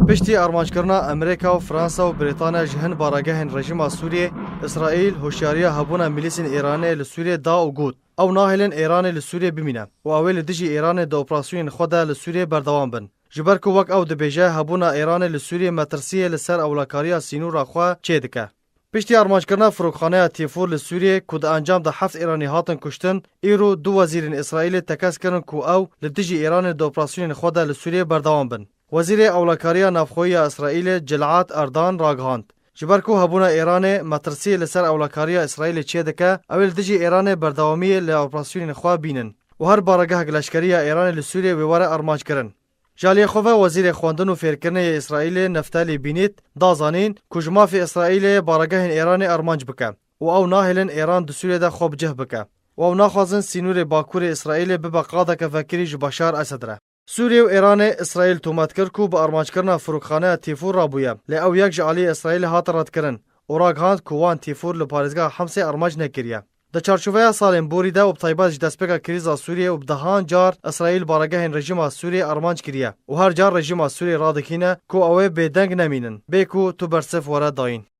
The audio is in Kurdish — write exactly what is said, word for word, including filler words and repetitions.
Piştî armanckirina Amerîka û Fransa û Brîtanya ji hin baregehên rejîma Sûriyê, Îsraîl hoşyariya hebûna milîsên Îranê li Sûriyê da û got, ew nahêlin Îranê li Sûriyê bimîne û ew ê li dijî Îranê di operasyonên xwe de li Sûriyê berdewam bin. Ji ber ku wek ew dibêje, hebûna Îranê li Sûriyê metirsiyê li ser ewlekariya sînora xwe çêdike. Piştî armanckirina firokxaneya Tîfûr li Sûriyê ku di encam de heft Îranî hatin kuştin, îro du wezîrên Îsraîlê tekez kirin ku ew li dijî Îranê di operasyonên xwe de li Sûriyê berdewam bin. Wezîrê Ewlekariya Navxweyî ya Îsraîlê Gilad Erdan ragihand, ji ber ku hebûna Îranê metirsiyê li ser ewlekariya Îsraîlê çêdike, ew ê li dijî Îranê berdewamiyê li operasyonên xwe bînin û her baregehek leşkerî ya Îranê li Sûriyê wê were armanckirin. Ji aliyê xwe ve Wezîrê Xwendin û Fêrkirinê yê Îsraîlê Neftalî Bînît da zanîn ku ji mafê Îsraîlê baregehên Îranê armanc bike û ew nahêlin Îran di Sûriyê de xwe bi cih bike û ew naxwazin sînorê bakurê Îsraîlê bibe qadeke vekirî ji Başar Esed re. Sûriyê û Îranê Îsraîl tomet kir ku bi armanckirina firokxaneya Tîfûr rabûye, lê ew yek ji aliyê Îsraîlê hate redkirin û ragihand ku wan Tîfûr li parêzgeha Hemsê armanc nekiriye. Di çarçoveya salên borî de û bi taybet ji destpêka krîza Sûriyê û bi dehan car Îsraîl baregehên rejîma Sûriyê armanc kiriye û her car rejîma Sûriyê radikîne ku ew ê bêdeng nemînin, bê ku tu bersiv were dayîn.